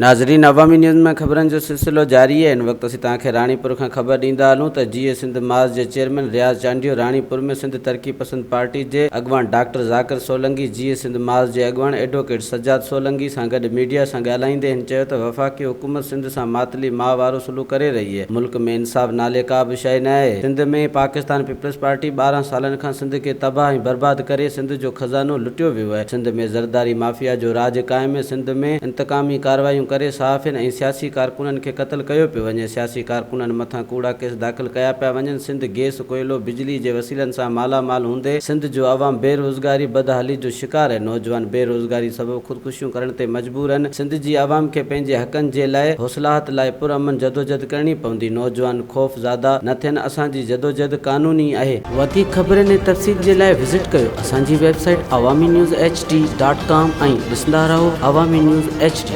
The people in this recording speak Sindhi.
ناظرين عوامي نيوز ۾ خبرن جو سلسلو جاري آهي هن وقت اسين توهان کي راڻيپور کان خبر ڏيندا هلون ته جيئي سنڌ محاذ جي چيئرمين رياض چانڊيو راڻيپور ۾ سنڌ ترقي پسند پارٽي جي اڳواڻ ڊاڪٽر ذاڪر سولنگي جيئي سنڌ محاذ جي اڳواڻ ايڊووڪيٽ سجاد سولنگي سان گڏ ميڊيا سان ڳالهائيندي هن چيو ته وفاقي حڪومت سنڌ سان ماتلي ماء وارو سلوڪ ڪري رهي آهي ملڪ ۾ انصاف نالي ڪا به شيء نه آهي سنڌ ۾ پاڪستان پيپلز پارٽي 12 سالن کان سنڌ کي تباهه ۽ برباد ڪري سنڌ جو خزانو لٽيو ويو آهي سنڌ ۾ زرداري مافيا جو راڄ قائم آهي سنڌ ۾ انتقامي ڪارروايون ڪري صحافين ۽ سياسي ڪارڪنن کي قتل ڪيو پيو وڃي، سياسي ڪارڪنن مٿان ڪوڙا ڪيس داخل ڪيا پيا وڃن، سنڌ گيس، ڪوئلو، بجلي جي وسيلن سان مالا مال هوندي سنڌ جو عوام بي روزگاري، بدحالي جو شڪار آهي، نوجوان بي روزگاري سبب خودڪشيون ڪرڻ تي مجبور آهن، سنڌ جي عوام کي پنهنجي حقن جي لاء حوصلاحت لاء پرامن جدوجھد ڪرڻي پوندي، نوجوان خوف زاده نه ٿين، اسان جي جدوجھد قانوني آهي. وڌيڪ خبرن ۽ تفصيل جي لاء وزٽ ڪيو اسان جي website Awami news H D dot com ۽ ڏسندا رهو عوامي نيوز ايڇ ڊي.